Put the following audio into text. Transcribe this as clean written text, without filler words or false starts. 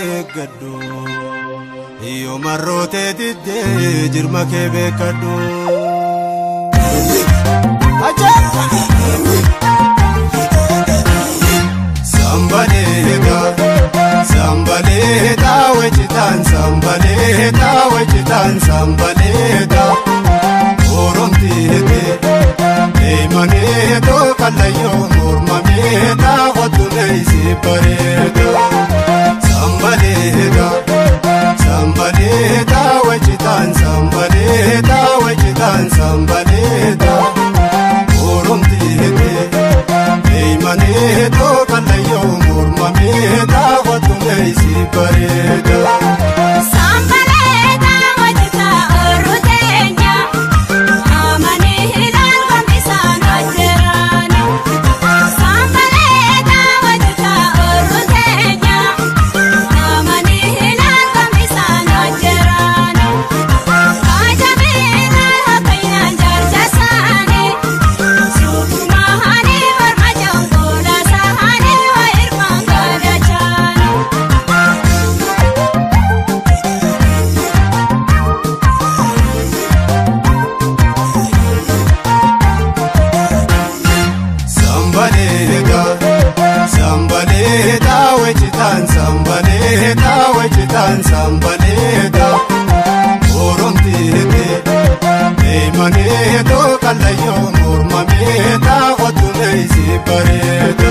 eeggadhu. Yoo marrootee diddee jirma kee beekadhu. Sambaleeta sambaleeta wechitaan sambaleeta wechitaan sambaleeta oromtiite deemaneeto kallayyoo mormameeta qottumeessi bareeda. Sambaleeta sambaleeta wechitaan sambaleeta wechitaan sambaleeta oromtiite deemaneeto kallayyoo mormameeta qottumeessi bareeda. Sambaleeta wajjita oruteenya amanii hidhaan gombisaan hojjeraani. Sambaleeta wajjita oruteenya amanii hidhaan gombisaan hojjeraani. Kaajameenaan hakaynaan jaarjasaani suutumahaani morma jongola sahaani waa hirmaan gaadachaani. Sambaleeta sambaleeta wechitaan sambaleeta wechitaan sambaleeta oromtiite deemaneeto kallayyoo mormameeta qottumeessi bareeda.